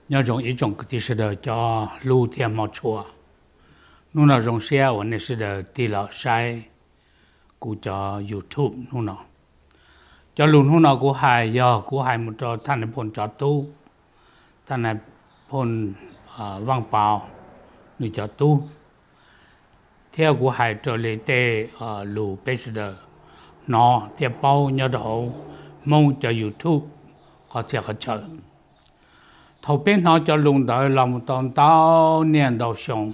Nyob zoo ib tsoom kwv tij sawv daws cov hlub thiab hmov tshua. Hnub no zoo siab uas nej sawv daws tig los saib kuv cov YouTube hnub no. Cov lus hnub no kuv hais yog kuv hais mus rau thaj nais phoo cov tub, thaj nais phoo Vaj Pov nws cov tub, thiab kuv hais raws li tej lus peb sawv daws hnov thiab paub nyob rau hauv Hmoob cov YouTube qhov txhia qhov chaw. Thaum peb hnov cov lus ntawd los mus tau ntau niaj ntau xyoo,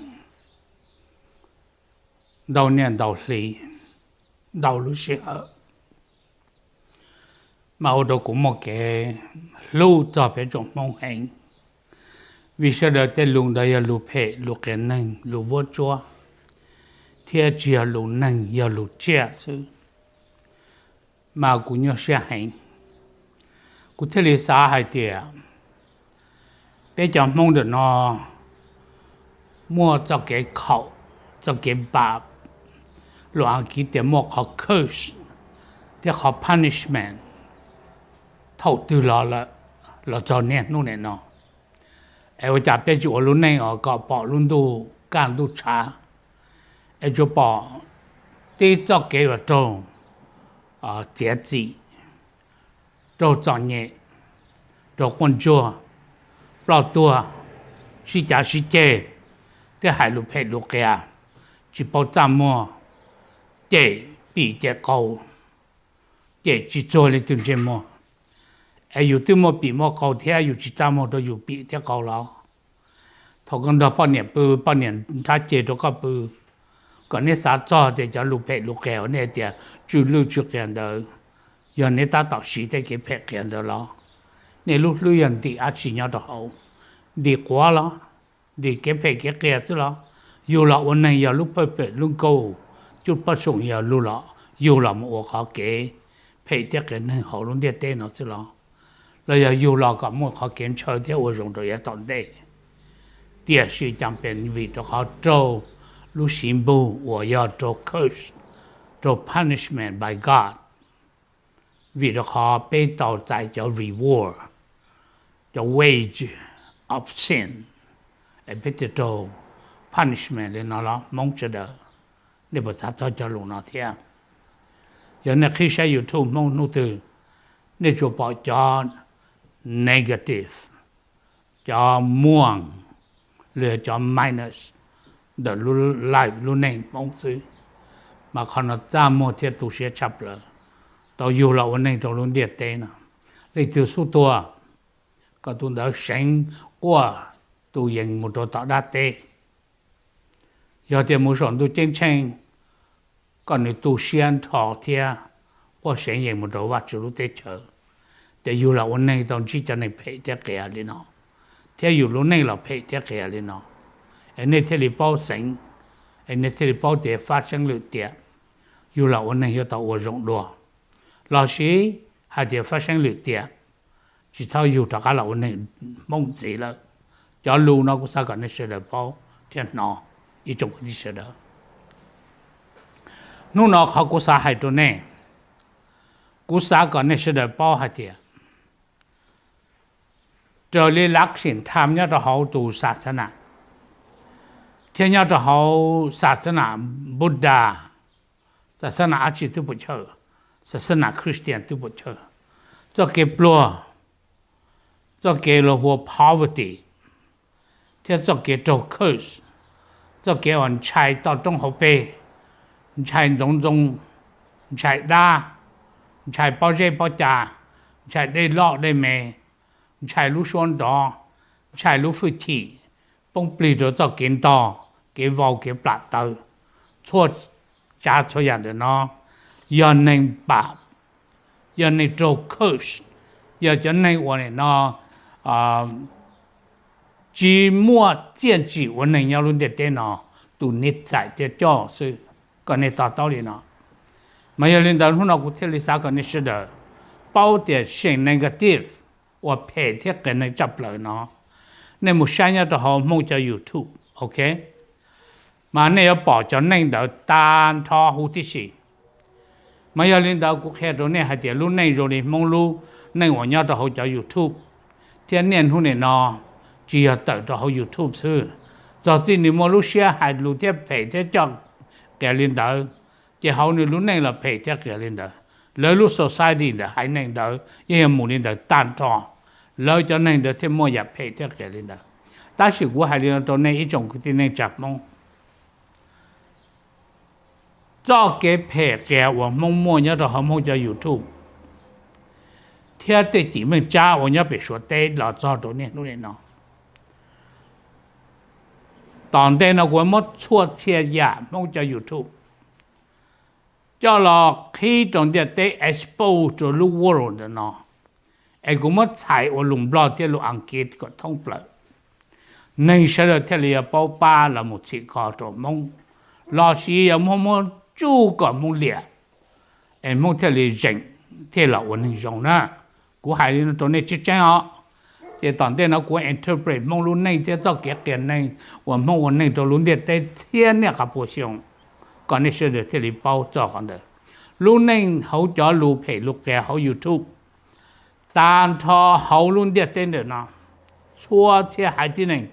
ntau niaj ntau hli, ntau lub sij hawm, mas ua rau kuv muaj kev hlub txog peb tsoom Hmoob heev, vim sawv daws tej lus ntawd yog lus phem, lus qias neeg, lus vuab tsuab, thiab tsis yog lus neeg, yog lus tsiaj xwb. Mas kuv nyuaj siab heev, kuv thiaj li xav hais tias peb cov Hmoob ntawm no muaj txoj kev khaum, txoj kev npam, lus Askiv tias muaj qhov curse thiab qhov punishment thaum twg los lawm los txog niaj hnub nim no. Es ua cas peb tsis ua lub neej os kom pom lub ntuj kaj ntuj tshav, es tsuas pom tib txoj kev uas raug txiav txim, raug txom nyem, raug quaj ntsuag, ploj tuag, sib cav sib ceg, thiab hais lus phem lus qias, tsis paub txaj muag, cem pim cem qau, cem tsis txuag leej twg ntsej muag. Es yus twb muaj pim muaj qau thiab yus tsis txaj muag rau yus pim thiab qau los? Thaum koj nrog poj niam pw, poj niam nrhab ceg rau koj pw, kom neb xav txog tias cov lus phem lus qias uas nej tias tsw lwj tsw qias ntawd, yog neb tab tom siv tej kev phem qias ntawd los? Nej lub hlwb yog ntim dab tsi nyob rau hauv? Ntim quav los? Ntim kev phem kev qias xwb los? Yug los ua neeg yog lub pawj pem lub nkaus, cub poj xoom yog lug los yug los mus ua qhov kev phem thiab qias neeg hauv lub ntiaj teb no xwb los? Los yog yug los kom muaj qhov kev ntshaw thiab ua zoo rau yav tom ntej? Tiam sis cas pes vim rau qhov raug lub siv npug uas yog raug curse, raug punishment by God, vim rau qhov peb tau txais cov reward, cov wage of sin, es peb thiaj raug punishment li no los Hmoob sawv daws? Nej puas xav txog cov lus no thiab? Yog nej qhib saib YouTube Hmoob hnub twg, nej tsuas pom cov negative, cov muaj, los yog cov minus ntawm lub life lub neej Hmoob xwb. Mas qhov no txaj muag thiab tu siab tshaj plaws, tau yug los ua neeg rau lub ntiaj teb no. Leej twg xub tuag, kom tus ntawd seev quaj tus yees mus rau tom dab teb. Yog tias mus saum ntuj ceeb tsheej, kom nws tu siab nrho thiab quaj seev yees mus rau Vajtswv lub teb chaws, tias yug los ua neeg tau ntsib cov neeg phem thiab qias li no, thiab yus lub neej los phem thiab qias li no, es nej thiaj li paub xeev, es nej thiaj li paub tias fab seeb lwm tiam, yug los ua neeg yuav tau ua zoo dua. Lossis hais tias fab seeb lwm tiam, tsis txhob yug rov qab los ua neeg Hmoob ntxiv lawm. Cov lus no kuv xav kom nej sawv daws paub thiab hnov, ib tsoom kwv tij sawv daws. Hnub no qhov kuv xav hais rau nej, kuv xav kom nej sawv daws paub hais tias raws li lav sim tham nyob rau hauv tus xas xas nas thiab nyob rau hauv xas xas nas Buddha, xas xas nas dab tsi twb puas chawj, xas xas nas Christian twb puas chawj, txoj kev pluag, txoj kev los hu ua poverty, thiab txoj kev raug curse, txoj kev uas ntshai toj roob hauv pes, ntshai ntxoov ntxoo, ntshai dab, ntshai pob zeb pob cas, ntshai dej loj dej me, ntshai lub suab nrov, ntshai lub hwj chim, poob plig rau txoj kev ntog, kev vau, kev plam tawv, txhua tsav txhua yam ntawm no yog neeg pam, yog neeg raug curse, yog cov neeg uas nim no tsis muaj txiaj ntsim ua neeg nyob lub ntiaj teb no, tus niv txais thiab coj xwb. Kom nej to taub li no. Mas yog li ntawd hnub no kuv thiaj li xav kom nej sawv daws paub tias seem negative uas phem thiab qias neeg tshaj plaws no, nej mus saib nyob rau hauv Hmoob cov YouTube, ok, mas nej yuav pom cov neeg ntawd tag nrho huv tib si. Mas yog li ntawd kuv qhia rau nej hais tias lub neej zoo li Hmoob lub neej uas nyob rau hauv cov YouTube thiab niaj hnub nim no tsis yog tawm rau hauv YouTube xwb. Txog txij nws muaj lub siab hais lus thiab phem thiab coj qias li ntawd, ces hauv nws lub neej los phem thiab qias li ntawd. Lawv lub society ntawd haiv neeg ntawd yeej yog mus li ntawd tag nrho. Lawv cov neeg ntawd thiaj muaj yam phem thiab qias li ntawd. Tab sis kuv hais li no rau nej ib tsoom kwv tij neej tsa Hmoob, txoj kev phem qias uas Hmoob muaj nyob rau hauv Hmoob cov YouTube thiab tej cim meej tsab uas nyob pem Suav teb los txog rau niaj hnub nim no, tom ntej no kuv muab txhua txhia yam Hmoob cov YouTube coj los qhib rau ntiaj teb, expose rau lub world ntawm no, es kuv muab txhais ua lus Nplog thiab lus Askiv kom thoob plaws, neeg sawv daws thiaj li yuav paub pab los mus txhim kho rau Hmoob, los sis yog muab Hmoob tsuj kom Hmoob liam, es Hmoob thiaj li zeem, thiaj los ua neeg zoo na. Kuv hais li no rau nej tseeb tseeb os. Ces tom ntej no kuv interpret Hmoob lub neej thiab txoj kev qias neeg uas Hmoob ua neeg rau lub ntiaj teb txhiab niaj qhov pua xyoo, kom nej sawv daws thiaj li paub txog qhov ntawd. Lub neej hauv cov lus phem lus qias hauv YouTube tag nrho hauv lub ntiaj teb ntawm no, txhua txhia haiv tib neeg,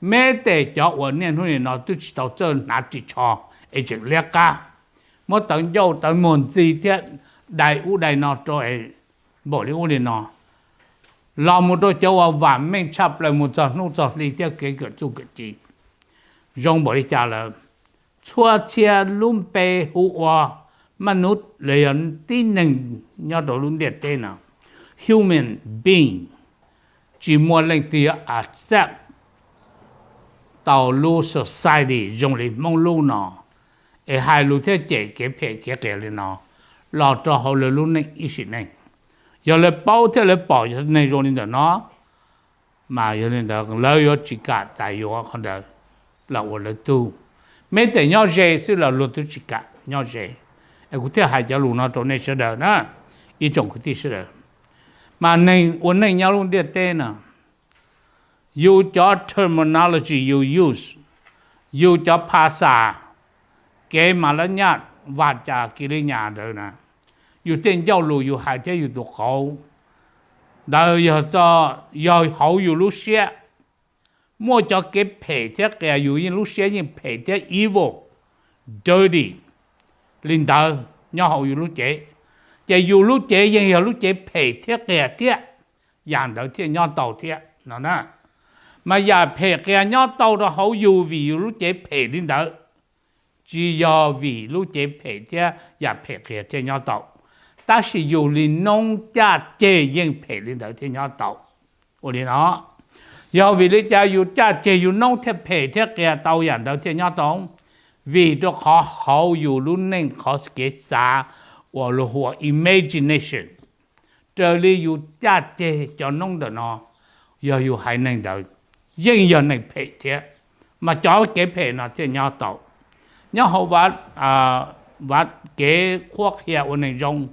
meb tes cov uas niaj hnub nim no twb tsis tau txawj hnav ris tsho es tseem liab qab, muab tawv ncauj tawv muag ntxi thiab dai ub dai no rau es npaum li ub li no, los mus rau cov uas vam meej tshaj plaws mus txog hnub txog hli thiab kev kawm txuj kawm ci zoo npaum li cas lawm, txhua txhia lub npe hu ua mab nub los yog tib neeg nyob rau lub ntiaj teb no, human being, tsis muaj leej twg yuav accept tau lub society zoo li Hmoob lub no, es hais lus thiab cem kev phem kev qias li no los rau hauv lawv lub neej ib sim neej. Yog lawv paub thiab lawv pom neeg zoo li ntawm no, mas yog li ntawd lawv yuav tsis kam txais yuav qhov ntawd los ua lawv tug. Meb tes nyob ze xwb los luag twb tsis kam nyob ze. Es kuv thiaj hais cov lus no rau nej sawv daws na, ib tsoom kwv tij sawv daws. Mas neeg ua neej nyob lub ntiaj teb no, yus cov terminology yus use, yus cov phas xas, kev mas lab nyaj, vaj cas kis li nyas ntawd na, yus tej ncauj lus yus hais thiab yus tus qauv ntawd yog, yog hauv yus lub siab muaj cov kev phem thiab qias, yus yeej lub siab yeej phem thiab evil, dirty li ntawd nyob hauv yus lub cev, ces yus lub cev yeej yog lub cev phem thiab qias thiab, yam ntawd thiaj nyob tau thiab no na. Mas yam phem qias nyob tau rau hauv yus vim yus lub cev phem li ntawd, tsis yog vim lub cev phem thiab yam phem qias thiaj nyob tau, tab sis yus li noob caj ceg yeej phem li ntawd thiaj nyob tau. Ua li no, yog vim li cas yus caj ceg yus noob thiaj phem thiab qias tau yam ntawd thiaj nyob tau? Vim rau qhov hauv yus lub neej qhov kev xav uas luag hu ua imagination, raws li yus caj ceg cov noob ntawm no, yog yus haiv neeg ntawd yeej yog neeg phem thiab, mas cov kev phem no thiaj nyob tau. Nyob hauv vaj, vaj kev qhuab qhia ua neeg zoo,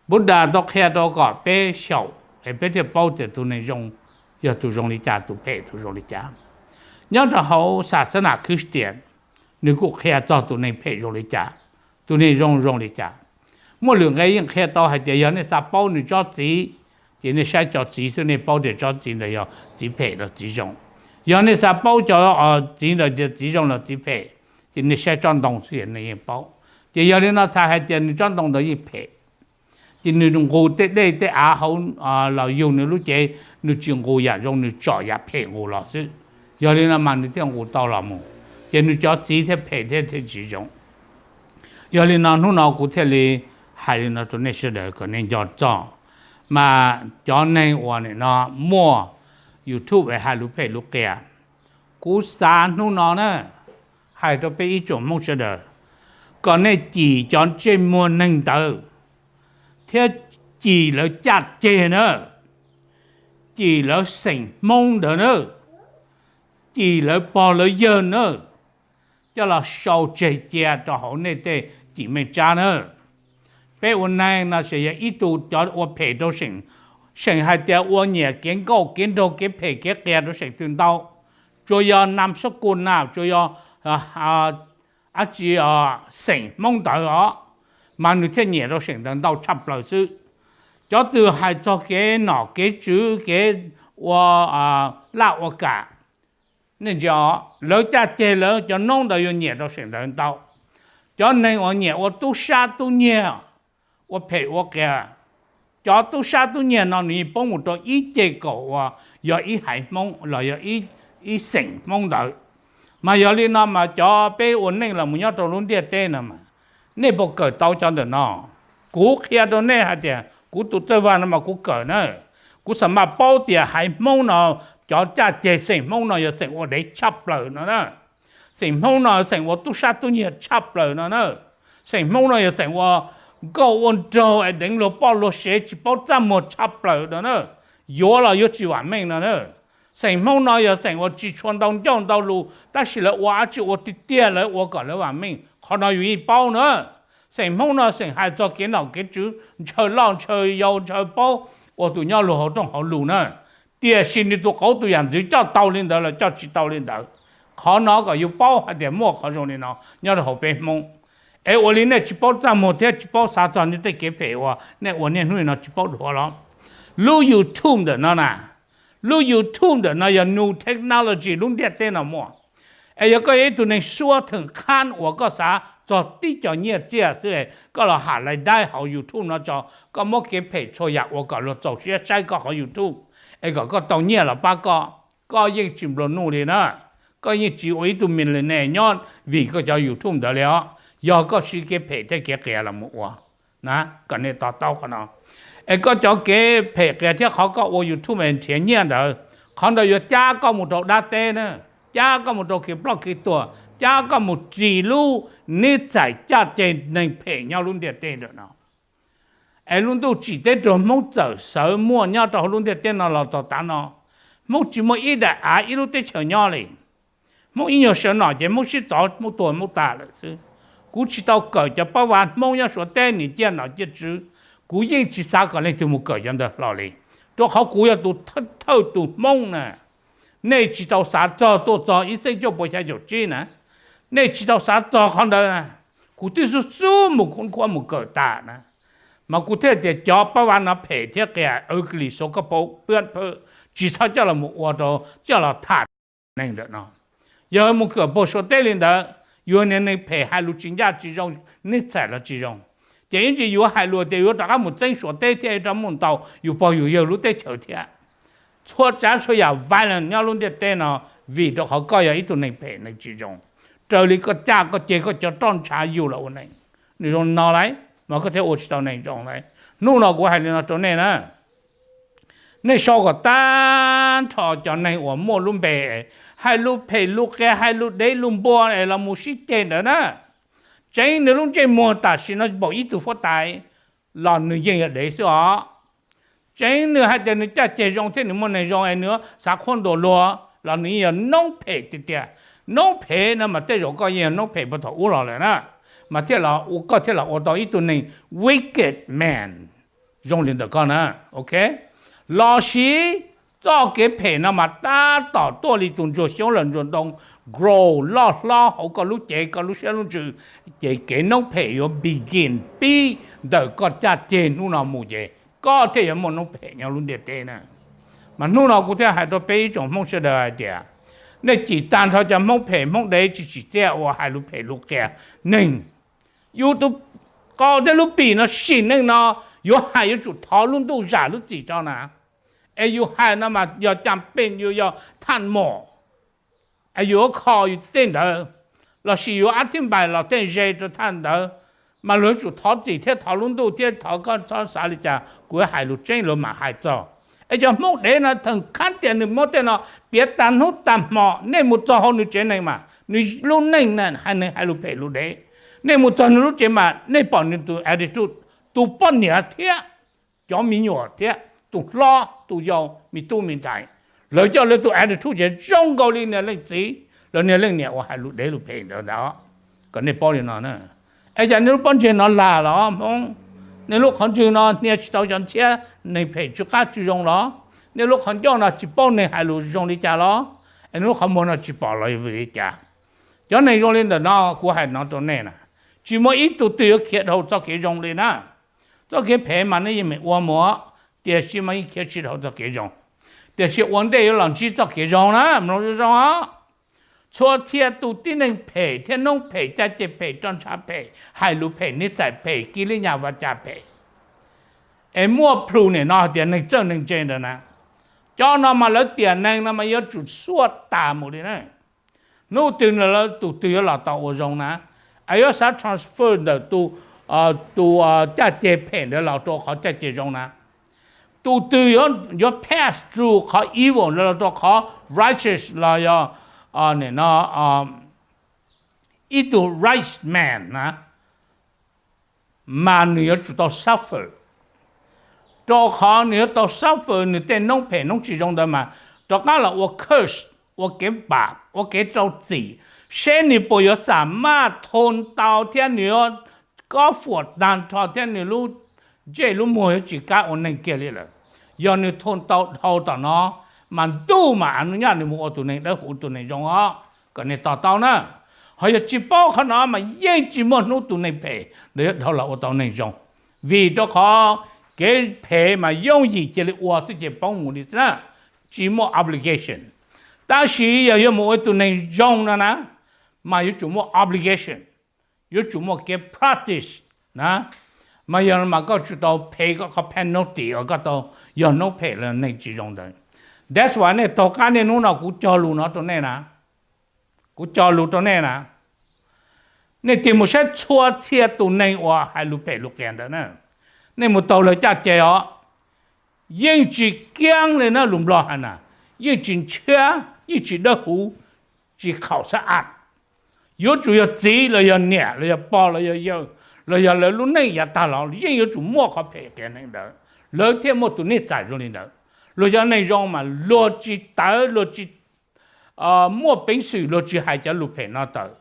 Buddha tau qhia rau kom peb xyaum es peb thiaj paub tias tus neeg zoo yog tus zoo li cas, tus phem tus zoo li cas. Nyob rau hauv xas xab nas Christian, nws kuj qhia txog tus neeg phem zoo li cas, tus neeg zoo zoo li cas. Muaj lwm nqe yeej qhia tau hais tias yog nej xav paub nws tsob txiv, ces nej saib cov txiv xwb nej paub tias tsob txiv ntawd yog txiv phem los txiv zoo. Yog nej xav paub cov txiv ntawd tias txiv zoo los txiv phem, ces nej saib tsob ntoo xwb nej yeej paub. Ces yog li no txhais hais tias nws tsob ntoo ntawd yeej phem, ces nws nqus tej dej tej av hauv los yug nws lub cev, nws tsis nqus yam zoo, nws tsom yam phem nqus los xwb. Yog li no mas nws thiaj nqus tau los mus, ces nws cov txiv thiaj phem thiab thiaj tsis zoo. Yog li no hnub no kuv thiaj li hais li no rau nej sawv daws kom nej nco txog. Mas cov neeg uas nim no muaj YouTube es hais lus phem lus qias, kuv xav hnub no na, hais rau peb ib tsoom Hmoob sawv daws, kom nej cim cov ntsej muag neeg ntawd thiab cim lawv caj ceg na, cim lawv xeem Hmoob ntawd na, cim lawv pog lawv yawg na, coj los sau tseg cia rau hauv nej tej cim meej tsab na. Peb ua neeg no ces yog ib tug cov ua phem rau seem, seem hais tias ua nyiam kev nkauj kev nraug kev phem kev qias rau seem twg ntau, tsuas yog nam sab kus nam, tsuas yog dab tsi xeem Hmoob ntawd os, mas nws thiaj nyiam rau seem ntawd ntau tshaj plaws xwb. Cov twg hais txog kev nom kev tswv kev ua laj ua kam. Nej ntsia, lawv caj ceg lawv cov noob ntawd yuav nyiam rau seem ntawd ntau. Cov neeg uas nyiam ua tub sab tub nyiag, ua phem ua qias, cov tub sab tub nyiag no nws yeej poob mus rau ib ceg kaum uas yog ib haiv Hmoob los yog ib xeem Hmoob ntawd. Mas yog li no mas cov peb ua neej los mus nyob rau lub ntiaj teb no mas, nej puas kawm tau cov ntawm no? Kuv qhia rau nej hais tias kuv tus txawj vaj no mas kuv kawm na. Kuv xam maj paub tias haiv Hmoob no, cov caj ceg xeem Hmoob no yog xeem ua dev tshaj plaws no na. Xeem Hmoob no xeem ua tub sab tub nyiag tshaj plaws no na. Xeem Hmoob no yog xeem ua nkauj ua nraug es deev luag poj luag sev tsis paub txaj muag tshaj plaws no na. Yuav los yuav tsis vam meej no na. Xeem Hmoob no yog xeem uas tsis tshua ntau ncauj ntau lus tab sis lawv ua dab tsi ua tiag tiag lawv ua kom lawv vam meej, qhov no yus yeej paub na. Xeem Hmoob no xeem hais txog kev nom kev tswv, ntshaw loj ntshaw yau ntshaw paub, ua tus nyob luag hauv rooj hauv lus na. Tiam sis nws tus qauv tus yam ntxwv coj tau li ntawd los coj tsis tau li ntawd. Qhov no kom yus paub hais tias muaj qhov zoo li no nyob rau hauv peb Hmoob. Es ua li nej tsis paub txaj muag thiab tsis paub xav txog nej tej kev phem uas nej ua niaj hnub no tsis paub dhuav los? Lub YouTube ntawm no na, lub YouTube ntawm no yog new technology lub ntiaj teb no muaj. Es yog koj yog ib tug neeg suab theem qhab uas koj xav txog tib co nyiaj txiaj xwb, koj los ham lais daib hauv YouTube no tso, koj muab kev phem txhua yam ua kom luag txaus siab saib koj qhov YouTube, es kom koj tau nyiaj los pab koj, koj yeej tsis nplua nuj li na. Koj yeej tsis ua ib tug millionaire nyob vim koj cov YouTube ntawd li os, yog koj siv kev phem thiab kev qias los mus ua na. Kom nej to taub qhov no. Es koj cov kev phem qias thiab qhov koj ua YouTube nrhiav nyiaj ntawd, qhov ntawd yuav cab koj mus rau dab teb na, cab koj mus rau kev ploj kev tuag, cab koj mus ris lub nib txais caj ceg neeg phem nyob lub ntiaj teb ntawm no. Es lub ntuj tsim teb rua Hmoob txawm sawv muaj nyob rau hauv lub ntiaj teb no los txog tav no, Hmoob tsis muaj ib daim av ib lub teb chaws nyob li. Hmoob ib nyuag sawv nom ces Hmoob sib txov Hmoob tuag Hmoob tag lawm xwb. Kuv tsis tau kawm cov pab vab Hmoob nyob Suav teb niam ciaj nom ciaj tswv, kuv yeej tsis xav kom leej twg mus kawm cov ntawd hlo li, rau qhov kuv yog tus thawj tus Hmoob na. Nej tsis tau xav txog tuaj txog ib txhiab cuaj puas xya caum tsib na, nej tsis tau xav txog qhov ntawd na. Kuv twb xub xub mus khub khuab mus kawm tas na, mas kuv thiaj tias cov pab vab no phem thiab qias, ugly, xov koj pau pab, tsis txhob coj los mus ua rau, coj los tham neeg ntawm no. Yog mus kawm puag Suav teb li ntawd, yus niag neeg phem hais lus tsis ncaj tsis zoo, nib txais los tsis zoo, ces ib ntsis yuav hais lus tias yuav rov qab mus txeeb Suav teb thiab rov mus ntaus yus pog yus yawg lub teb chaws thiab. Txhua tsav txhua yam violence nyob lub ntiaj teb no vim rau qhov koj yog ib tug neeg phem neeg tsis zoo, raws li koj caj koj ceg koj cov roj ntshav yug los ua neeg. Nws zoo no lauj, mas koj thiaj ua tsis tau neeg zoo lauj. Hnub no kuv hais li no rau nej na, nej sau kom tag nrho cov neeg uas muaj lub npe hais lus phem lus qias hais lus dev lus npua es los mus sib ceg ntawd na. Tseev nws lub ntsej muag tam sim no npaum ib tug huab tais los nws yeej yog dev xwb os. Tseev nws hais tias nws caj ceg zoo thiab nws muaj neeg zoo es nws xav qhuab ntuas luag los nws yeej yog noob phem tiag tiag. Noob phem no mas tej zaum koj yeej yog noob phem puag thaum ub los lawm na, mas thiaj los ua koj thiaj los ua tau ib tug neeg wicked man zoo li ntawm koj na. Ok, los sis txoj kev phem no mas tab tom tuaj li tus ntsuag xyoob lawm ntsuag ntoo, grow, loj hlob hauv koj lub cev koj lub siab lub ntsws, ces kev noob phem yuav begin pib ntawm koj caj ceg hnub no mus ces koj thiaj yuav muaj noob phem nyob lub ntiaj teb na. Mas hnub no kuv thiaj hais rau peb ib tsoom Hmoob sawv daws hais tias, nej cim tag nrho cov Hmoob phem Hmoob dev tsis tsim txiaj uas hais lus phem lus qias neeg. Yus tus qau thiab lub pim no sim neej no yuav hais yuav tsum thov lub ntuj zam lub txim tso na. Es yus hais no mas yog cam pem yus yog thaj mom, es yus yuav kho yus tej ntawd, los sis yus ab thib npais los tej ze rau thaj ntawd, mas luag yuav tsum thov txim thiab thov lub ntuj thiab thov koj txhob xav li cas, kuv yuav hais lus tseeb luag mam hais txog. Es cov Hmoob dev no theem khab tias nws muab tej no piav tag hnub tag hmo, nej mus txog hauv nws tsev neeg mas nws lub neej hais neeg hais lus phem lus dev. Nej mus txog nws lub tsev mas nej pom nws tus attitude, tus poj niam thiab cov me nyuam thiab tus hlob tus yau me tub me ntxhais, lawv coj lawv tus attitude ces zoo nkaus li niag leej txiv los niag leej niam uas hais lus dev lus phem ntawd ntag. Kom nej paub li no na. Es cas nej lub pob ntseg no lag los Hmoob, nej lub qhov ntswg no hnia tsis tau cov ntshiab neeg phem tsw qab tsw zoo los? Nej lub qhov ncauj no tsis paub neeg hais lus zoo li cas los? Es nej lub qhov muag no tsis pom los vim li cas? Cov neeg zoo li ntawm no kuv hais no rau nej na, tsis muaj ib tug twg yuav khiav dhau txoj kev zoo li na. Txoj kev phem mas nej yeej meem ua mus, tiam sis mas yeej khiav tsis dhau txoj kev zoo. Tiam sis ua ntej yuav los ntsib txoj kev zoo na, mloog zoo zoo os. Txhua txhia tus tib neeg phem thiab noob phem, caj ces phem, roj ntsha phem, hais lus phem, nij txais phem, kiv li nyas vaj cas phem, es muaj plhu nim no hais tias neeg txawj neeg ntse ntawd na, cov no mas lawv tiam neeg no mas yuav tsum xuaj tas mus li na. Hnub twg lawv tus twg yuav los tau ua zoo na, es yuav xav transfer ntawm tus, tus caj ces phem ntawd los rau qhov caj ces zoo na, tus twg yuav pass through qhov evil ntawd los rau qhov righteous los yog, no, ib tug right man na, mas nws yuav tsum tau suffer. Rau qhov nws yuav tau suffer nws tej noob phem noob tsis zoo ntawd mas rov qab los ua curse, ua kev pam, ua kev rau txim, seb nws puas yuav xam maj thoo tau thiab nws yuav kob fuam tag nrho thiab nws lub ntsej lub muag yuav tsis kam ua neeg kiag li lawm. Yog nws thoo tau dhau tom no, mas ntuj mam nws nyaj nws mus ua tus neeg dawb huv tus neeg zoo os, kom nej to taub na. Ho yog tsis paub qhov no mas yeej tsis muaj hnub tus neeg phem ntawd yuav dhau los ua tau neeg zoo, vim rau qhov kev phem mas yooj yim cia li ua xwb ces poob mus li xwb na, tsis muaj obligation. Tab sis yog yuav mus ua tus neeg zoo no na, mas yuav tsum muaj obligation, yuav tsum muaj kev practice na. Mas yog mas koj tsum tau phem koj qhov penalty uas koj tau yog noob phem los neeg tsis zoo ntawd. That's why nej taug qab nej hnub no kuv cog lus no rau nej na, kuv cog lus rau nej na, nej tig mus saib txhua txhia tus neeg uas hais lus phem lus qias ntawd na, nej mus taug lawv caj ces os, yeej tsis kiab li na, lus Nplog hais na, yeej tsis ntshiab, yeej tsis dawb huv, tsis khaum xab a. Yuav tsum yog txiv los yog niam los yog pog los yog yawg los yog lawv lub neej yav tag los yeej yuav tsum muaj qhov phem qias neeg ntawd, lawv thiaj muaj tus nij txais zoo li ntawd. Luag yog neeg zoo mas luag tsis tawv, luag tsis muaj peev xwm, luag tsis hais cov lus phem no tawm.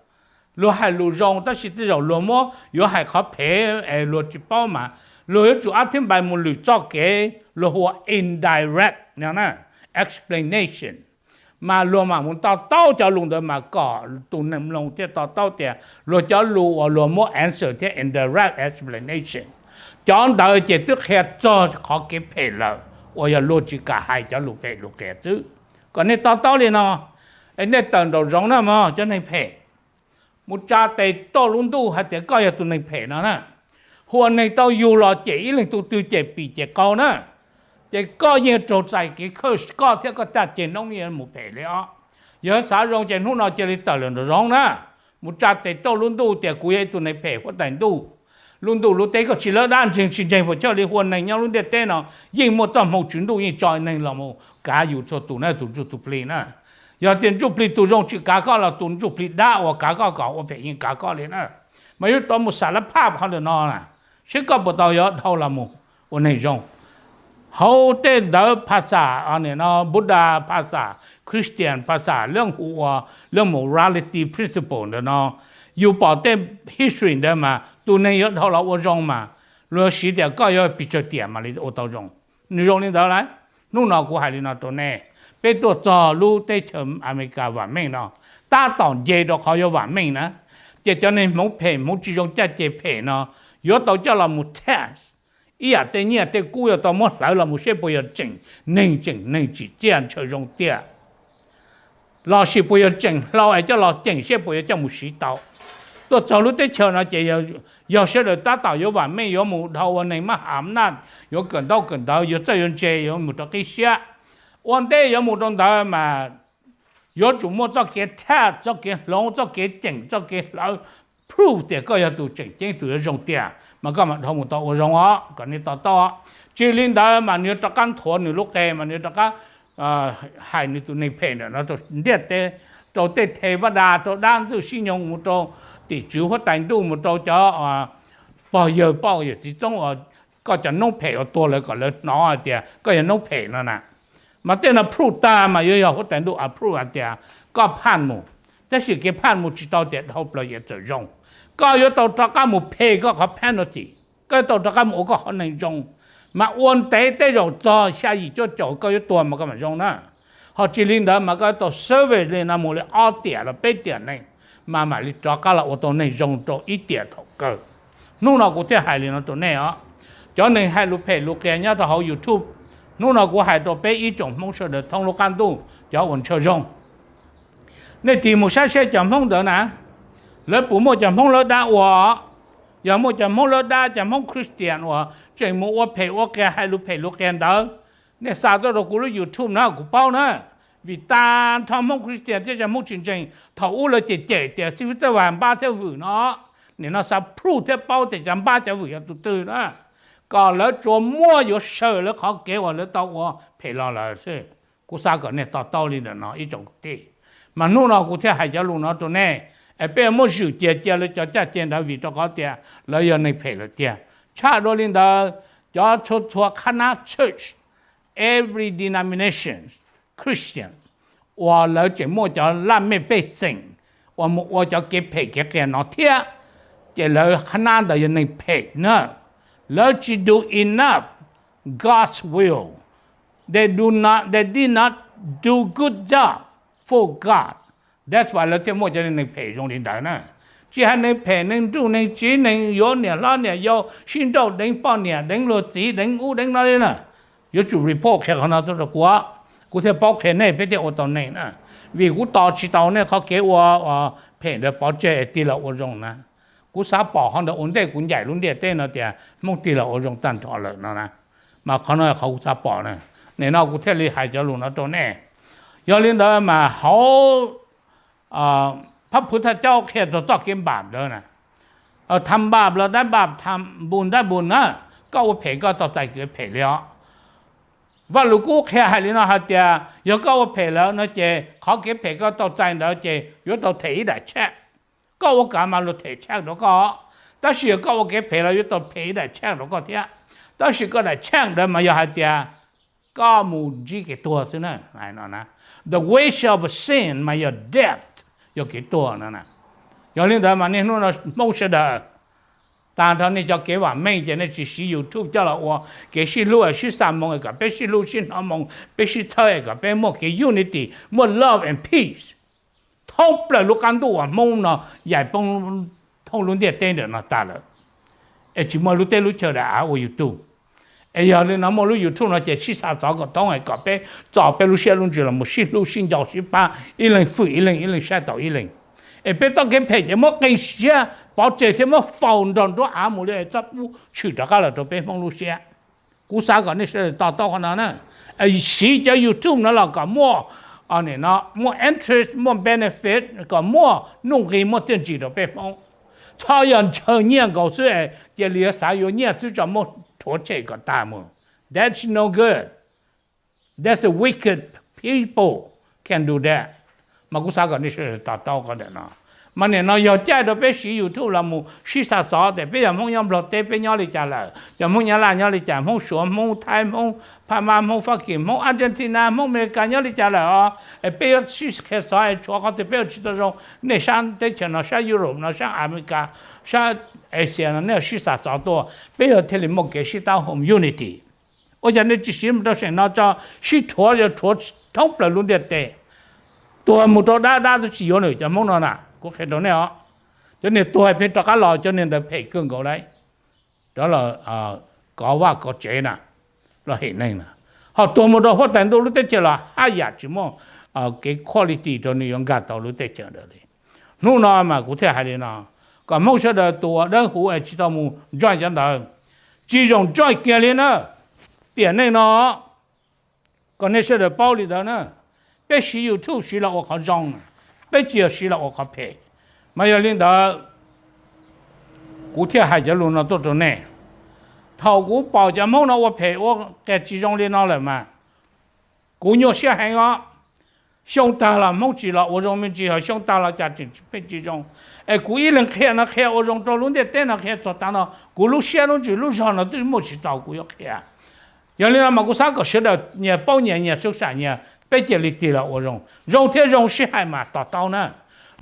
Luag hais lus zoo tab sis tej zaum luag muab yuav hais qhov phem es luag tsis paub mas luag yuav tsum ab thib npais mus lwm txoj kev luag hu ua indirect no na, explanation. Mas luag mam mus to taub cov lus ntawd mas kom tus neeg mloog thiaj to taub tias luag cov lus uas luag muab answer thiab indirect explanation, cov ntawd ces twb qhia txog qhov kev phem lawm uas yog luag tsis kam hais cov lus phem lus qias xwb. Kom nej to taub li no, es nej tawm nraum zoov na mog cov neeg phem. Mus tsa tes tuaj lub ntuj hais tias koj yog tus neeg phem no na. Hu ua neeg tau yug los cem ib leeg tug twg cem pim cem qau na, ces koj yeej raug txais kev khawj koj thiab koj caj ces noob yeej mus phem li os. Yog xav zoo ces hnub no cia li tawm lawm nraum zoov na. Mus tsa tes tuaj lub ntuj tias kuv yog ib tug neeg phem huab tais ntuj. Lub ntuj lub teb koj tsis lawb dab ntseeg tsis ntseeg puas chawj li, hu ua neeg nyob lub ntiaj teb no yeej muaj txoj hmoo tswv ntuj yeej tso neeg los mus kav yus txhua tus na, tus ntsuj tus plig na. Yog tias ntsuj plig tus zoo tsis kav koj los tus ntsuj plig dab uas kav koj kom ua phem yeej kav koj li na. Mas yuav tau mus xam lab phaj qhov ntawm no na, seb koj puas tau yuav dhau los mus ua neeg zoo. Hauv tej ntawv phas xas, no, Buddha phas xas, Christian phas xas, lawv hu ua lawv morality principle ntawm no, yus pom tej history ntawd mas tus neeg yuav dhau los ua zoo mas luag siv tias koj yuav pes tsawg tiam mam li ua tau zoo. Nws zoo li ntawd lawm. Hnub no kuv hais li no rau nej, peb tuaj txog lub teb chaws Amelikas vam meej no, tab tom nce rau qhov yuav vam meej na, ces cov neeg hmoov phem hmoov tsis zoo caj ces phem no yuav tau coj los mus test, ib yam tej nyiaj tej kub yuav tau muab hlawv los mus seb puas yog tseem neeg tseem neeg tsim txiaj ntshaw zoo tiag, lossis puas yog tseem hlau es coj los ceem seb puas yuav coj mus siv tau. Tuaj txog lub teb chaws no ces yog sawv daws tab tom yuav vam meej yuav mus dhau ua neeg mab ham naj, yuav kawm ntaub kawm ntawv, yuav txawj yuav ntse, yuav mus rau qib siab. Ua ntej yuav mus rau ntawd mas yuav tsum muaj txoj kev test, txoj kev hloov, txoj kev ceem, txoj kev hlawv, proof tias koj yog tus tseem ceeb tus yuav zoo tiag mas koj mam dhau mus tau ua zoo os, kom nej to taub. Tsis li ntawd mas nws yuav rov qab nthuav nws lub qe mas nws yuav rov qab hais nws tus neeg phem ntawm no rau ntiaj teb, rau tej the vaj da, rau dab ntxwg sib nyoog, mus rau tim tswv huab tais ntuj, mus rau cov pog yawg poj yawm txiv txoob uas koj cov noob phem uas tuag lawv kom lawv hnov hais tias koj yog noob phem no na. Mas tej no proof tag mas yuav yog huab tais ntuj approve hais tias koj phaj mus. Tab sis kev phaj mus tsis tau tias dhau plaws yav txawm zoo, koj yuav tau rov qab mus pay koj qhov penalty, koj yuav tau rov qab mus ua koj qhov neeg zoo. Mas ua ntev tej zaum txog xya yim cuaj caum koj yuav tuag mas koj mam zoo na. Ho tsis li ntawd mas koj yuav tau service li no mus li ob tiam los peb tiam neeg mas mam li rov qab los ua tau neeg zoo rau ib tiam thaum kawg. Hnub no kuv thiaj hais li no rau nej os. Cov neeg hais lus phem lus qias nyob rau hauv YouTube, Hnub no kuv hais rau peb ib tsoom Hmoob sawv daws thoob lub qab ntuj cov uas ntshaw zoo, nej tig mus saib seb cov Hmoob ntawd na, lawv puas muaj cov Hmoob lawv dab ua? Yog muaj cov Hmoob lawv dab, cov Hmoob Christian uas tseem mus ua phem ua qias hais lus phem lus qias ntawd, nej xa tuaj rau kuv lub YouTube na kuv paub na. Vim tag nrho Hmoob Christian thiab cov Hmoob tsis ntseeg thaum ub lawv cem cem tias xib fwb Txawj Vas npab thiab vwm no, nim no xa proof thiab paub tias cov npab cov vwm yog tus twg na, kom lawv tsuas muaj yuav saw lawv qhov kev uas lawv tau ua phem los lawm xwb. Kuv xav kom nej to taub li ntawm no ib tsoom kwv tij, mas hnub no kuv thiaj hais cov lus no rau nej, es peb yuav muab zwm cia cia lawv cov caj ces ntawd vim rau qhov tias lawv yog neeg phem lawm tiag. Tshaj dua li ntawd, cov txhua txhua qhab nab church, every denomination Christian uas lawv tseem muaj cov laj mej pej xeem uas mus ua cov kev phem kev qias no thiab, ces lawv qhab nab ntawd yog neeg phem na. Lawv tsis do enough God's will. They do not, they did not do good job for God. That's why lawv thiaj muaj cov neeg phem zoo li ntawd na. Tsis hais neeg phem, neeg nruj neeg tsiv, neeg yuav niam hlob niam yau, sib nrauj deev poj niam deev luag txiv deev ub deev no li na, yuav tsum report qhia qhov no tuaj rau kuv, kuv thiaj paub qhia nej peb thiaj ua tau neeg na. Vim kuv tos tsis tau nej qhov kev ua phem ntawd pov tseg es tig los ua zoo na. Kuv xav pom qhov ntawd ua ntej kuv ncaim lub ntiaj teb no tias Hmoob tig los ua zoo tag nrho lawm no na. Mas qhov no qhov kuv xav pom na. Nim no kuv thiaj li hais cov lus no rau nej. Yog li ntawd mas hauv Phab Phuv Thaj Caub qhia txog txoj kev npam ntawd na, tham npam los dab npam, tham npus dab npus na. Koj ua phem koj tau txais kev phem li os. Vaj Lus Kub qhia hais li no hais tias yog koj ua phem lawm no ces qhov kev phem koj tau txais ntawd ces yuav tau them ib daim check. Koj ua kav mas luag them check rau koj, tab sis yog koj ua kev phem los yuav tau them ib daim check rau koj thiab. Tab sis koj daim check ntawd mas yog hais tias koj mus ntsib kev tuag xwb na. The wage of sin mas yog death, yog kev tuag no. Yog li ntawd mas niaj hnub no Hmoob sawv daws, tag nrho nej cov kev vam meej ces nej tsis siv YouTube coj los ua kev sib hlub sib xa moo es kom peb sib hlub sib hnov moo, peb sib txhawb es kom peb muaj kev unity, muaj love and peace. Thoob plaws lub qab ntuj uas Hmoob no yaim poob thoob lub ntiaj teb ntawm no tas lawm, es tsis muaj lub teb lub chaw dav av ua YouTube. Es yog li no muaj lub YouTube no ces sib xa xov kom thoob es kom peb txo peb lub siab lub ntsws los mus sib hlub sib nco sib pab, ib leeg fwm ib leeg, ib leeg saib taus ib leeg. Es peb txoj kev phem ces muab qee siab pov tseg thiab muab faus nrog nruab av mus li es txhob pub tshwm rov qab los rau peb Hmoob lub siab. Kuv xav kom nej sawv daws to taub qhov no na. Siv cov YouTube no los kom muaj, muaj interest, muaj benefit, kom muaj nuj nqis, muaj txiaj ntsig rau peb Hmoob. Txhob yog ntshaw nyiaj nkaus xwb es cia li yuav xav yuav nyiaj xwb tso muab rhuav tshem kom tag mus. That's no good. That's the wicked people can do that. Mas kuv xav kom nej sawv daws to taub qhov ntawm no. Mas nim no yog caij rau peb siv YouTube los mus sib xa xov tias peb yog Hmoob nyob Nplog teb peb nyob li cas lawm, cov Hmoob Nyab Laj nyob li cas, Hmoob Suav, Hmoob Thaib, Hmoob Pha Ma, Hmoob Fab Kis, Hmoob Argentina, Hmoob Amelikas nyob li cas lawm os. Es peb yuav sib qhia xov es tshuav qhov twg peb yuav tsis tau zoo, nej sab teb chaws no, sab Europe no, sab Amelikas, sab Asia no nej sib xa xov tuaj, peb yuav thiaj li muaj kev sib tau home unity. Ua cas nej tsis siv mus rau seem no tso, sib rhuav, yog rhuav thoob plaws lub ntiaj teb, tuag mus rau dab, dab twb tsis yuav nws cov Hmoob no na. Kuv qhia rau nej os, cov niag tuag pheej rov qab los, cov niag ntawd phem kawg nkaus lawm. Rov los kov vaj kov tsev na, los hem neeg na, ho tuag mus rau huab tais ntuj lub teb chaws los haj yam tsis muaj kev quality rau nws yuav nkag tau lub teb chaws ntawd li. Hnub no mas kuv thiaj hais li no, kom Hmoob sawv daws tus uas dawb huv es tsis tau mus join cov ntawd, tsis zoo join kiag li na. Tiam neej no kom nej sawv daws paub li ntawd na. Peb siv YouTube siv los ua qhov zoo, peb tsis yog siv los ua qhov phem. Mas yog li ntawd, kuv thiaj hais cov lus no tuaj rau nej. Thaum kuv pom cov Hmoob no ua phem ua qias tsis zoo li no lawm mas kuv nyuaj siab heev os. Xyoo tag los Hmoob tsis los ua zoo me ntsis, ho xyoo tag los cas tseem pheej tsis zoo. Es kuv ib leeg qhia no qhia ua zoo rau lub ntiaj teb no qhia txog tav no, kuv lub siab lub ntsws lub zog no twb muaj tsis txaus kuv yuav qhia. Yog li no mas kuv xav kom sawv daws nyias paub nyias, nyias xub xam nyias, peb cia li tig los ua zoo. Zoo thiab zoo sib hais mas to taub na.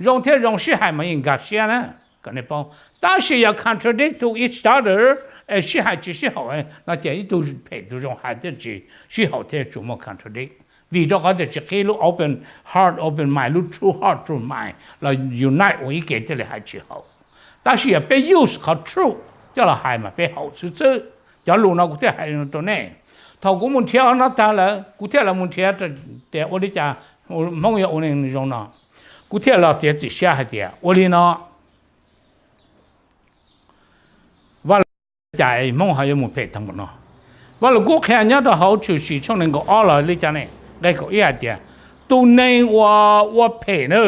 Zoo thiab zoo sib hais mas yeej nkag siab na, kom nej paub. Tab sis yog contradict to each other, es sib hais tsis sib haum no ces ib tug phem tus zoo hais thiaj tsis sib haum thiaj tsuas muaj contradict. Vim rau qhov tias tsis qhib lub open heart, open mind, lub true heart, true mind los unite ua ib ke thiaj li hais tsis haum. Tab sis yog peb use qhov truth coj los hais mas peb haum xwb xwb. Cov lus no kuv thiaj hais rau nej. Thaum kuv mus nrhiav qhov no tag lawm kuv thiaj los mus nrhiav tias ua li cas Hmoob yuav ua neej zoo no. Kuv thiaj los txiav txim siab hais tias ua li no, Vaj Lus cas Hmoob ho yuav mus phem tag npaum no? Vaj Lus Kub qhia nyob rau hauv Tshwm Sim tshooj nees nkaum ob los li cas ne, nqe kaum ib hais tias tus neeg uas ua phem na,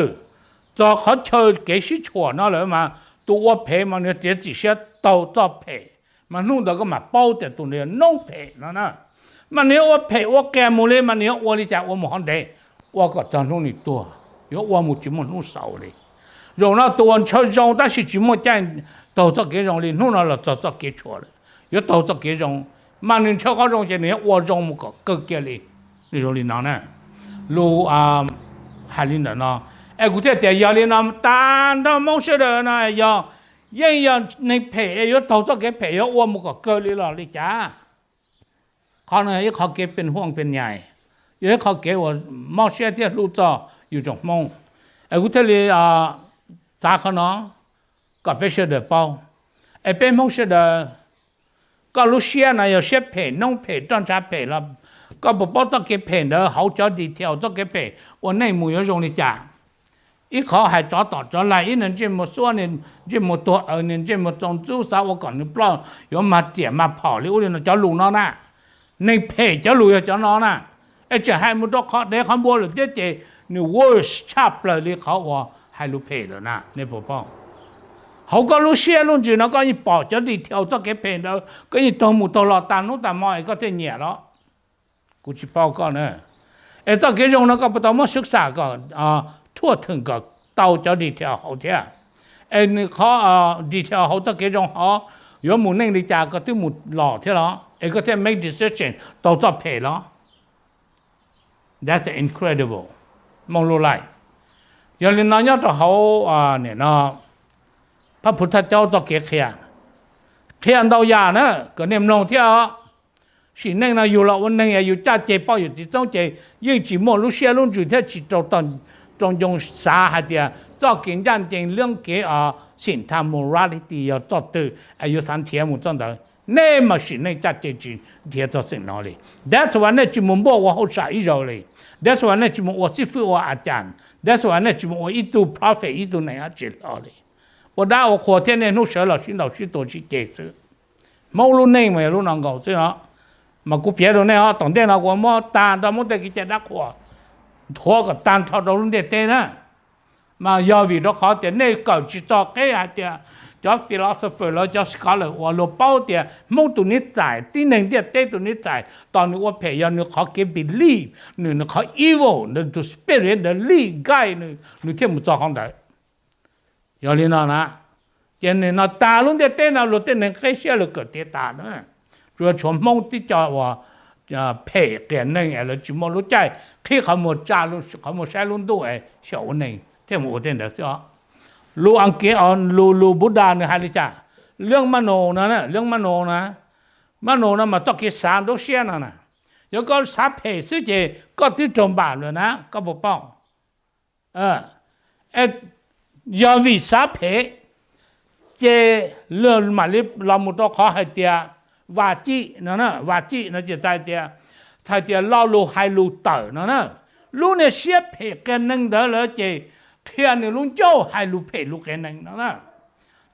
txog qhov chaw kev sib tshuam no lawm mas tus ua phem mas nws txiav txim siab taug txoj phem, mas hnub ntawd koj mam paub tias tus ntawd noob phem no na. Mas nws yuav ua phem ua qias mus li mas nws yuav ua li cas ua mus hov ntev, ua kom txog hnub nws tuag, yuav ua mus tsis muaj hnub xaus li. Zaum no tus uas ntshaw zoo tab sis tsis muaj caij taug txoj kev zoo li, hnub no los txog txoj kev tshuam lawm, yuav taug txoj kev zoo, mas nws ntshaw qhov zoo ces nws yuav ua zoo mus kom kawg kiag li. Nws zoo li no na, lus hais li ntawm no. Es kuv thiaj tias yog li no tag nrho Hmoob sawv daws no yog yeej yog neeg phem es yuav taug txoj kev phem yuav ua mus kom kawg li los li cas? Qhov no yog ib qhov kev pes huaj pes nyais, yog ib qhov kev uas mob siab thiab hlub txog yus tsoom Hmoob. Es kuv thiaj li txav qhov no kom peb sawv daws paub. Es peb Hmoob sawv daws, koj lub siab no yog siab phem noob phem roj ntsha phem los koj puas paub txoj kev phem ntawd hauv cov detail txoj kev phem ua neej mus yuav zoo li cas? Ib qhov hais tsov tom tsov laig, ib nws ntsej muag xuab, nws ntsej muag tuag aws, nws ntsej muag txoos ntxub, xav ua kom nws ploj yuav mag riam mag phom li ub li no, cov lus no na, neeg phem cov lus yog cov no na. Es tseem hais mus rau qhov dev qhov npua lawm thiab ces nws worse tshaj plaws li qhov uas hais lus phem lawm na, nej puas paub? Hauv koj lub siab lub ntsws no koj yeej pom cov detail txoj kev phem ntawd, koj yeej taug mus taug los tas hnub tas hmo es koj thiaj nyiam los? Kuv tsis paub koj na. Es txoj kev zoo no koj puas tau muab sub xam kom thuaj theem kom tau cov detail hauv thiab? Es nws qhov detail hauv txoj kev zoo hov yuav mus neej li cas koj twb mus los thiab los es koj thiaj make decision taug txoj phem los? That's incredible. Hmoob lub life. Yog li no nyob rau hauv nim no Phab Phuv Thaj Caub txoj kev qhia, qhia ntau yam na kom nej mloog thiab. Sim neej no yug los ua neeg es yus caj ces poj yus txiv txoob ces yeej tsis muaj lub siab lub ntsws thiab tsis rau ncoo xav hais tias txoj kev ncaj ncees lub kev xim tha morality yog txoj twg es yuav xav nrhiav mus txoj ntawd. Nej mas sim neej caj ces tsis nrhiav txog xeem no li. That's why nej tsis mus npuaj ua hauj sam ib zaug li. That's why nej tsis mus ua xib fwb ua a cas. That's why nej tsis mus ua ib tug prophet ib tug neeg dab tsi hlo li. Ua dab ua qhuas thiab nej hnub sawv los sib ntaus sib tua sib ceg xwb. Hmoob lub neej mas yog lub no nkaus xwb no. Mas kuv piav rau nej os, tom ntej no kuv muab tag nrho Hmoob tej kev cai dab qhuas nthuav kom tag nrho rau lub ntiaj teb na. Mas yog vim rau qhov tias nej kawm tsis txog qeb hais tias cov philosopher los cov scholar uas luag paub tias Hmoob tus niv txais, tib neeg ntiaj teb tus niv txais, tos nws ua phem yog nws qhov kev believe, nws nws qhov evil, nws tus spirit ntawd lead guide nws, nws thiaj mus txog qhov ntawd. Yog li no na, ces nim no tag lub ntiaj teb no luag tej neeg qeb siab luag kawm tiav tas na. Tsuas tshuav Hmoob tib co uas phem qias neeg es lawv tsis muaj lub caij qhib qhov muag tsa, qhov muag saib lub ntuj es xyaum ua neeg thiaj mus ua tej ntawd xwb os. Lus Askiv, lus, lus Buddha nws hais li cas? Leej maj nus no, leej maj nus na, maj nus no mas txoj kev xav nruab siab no na. Yog koj xav phem xwb ces koj twb raug npam lawm na, koj puas paub? Yog vim xav phem ces mam li los mus rau qhov hais tias vam cim no, vam cim no ces txhais tias, txhais tias lo lus hais lus tawm no na. Lub niag siab phem qias neeg ntawd lawm ces qhia nws lub ncauj hais lus phem lus qias neeg no na.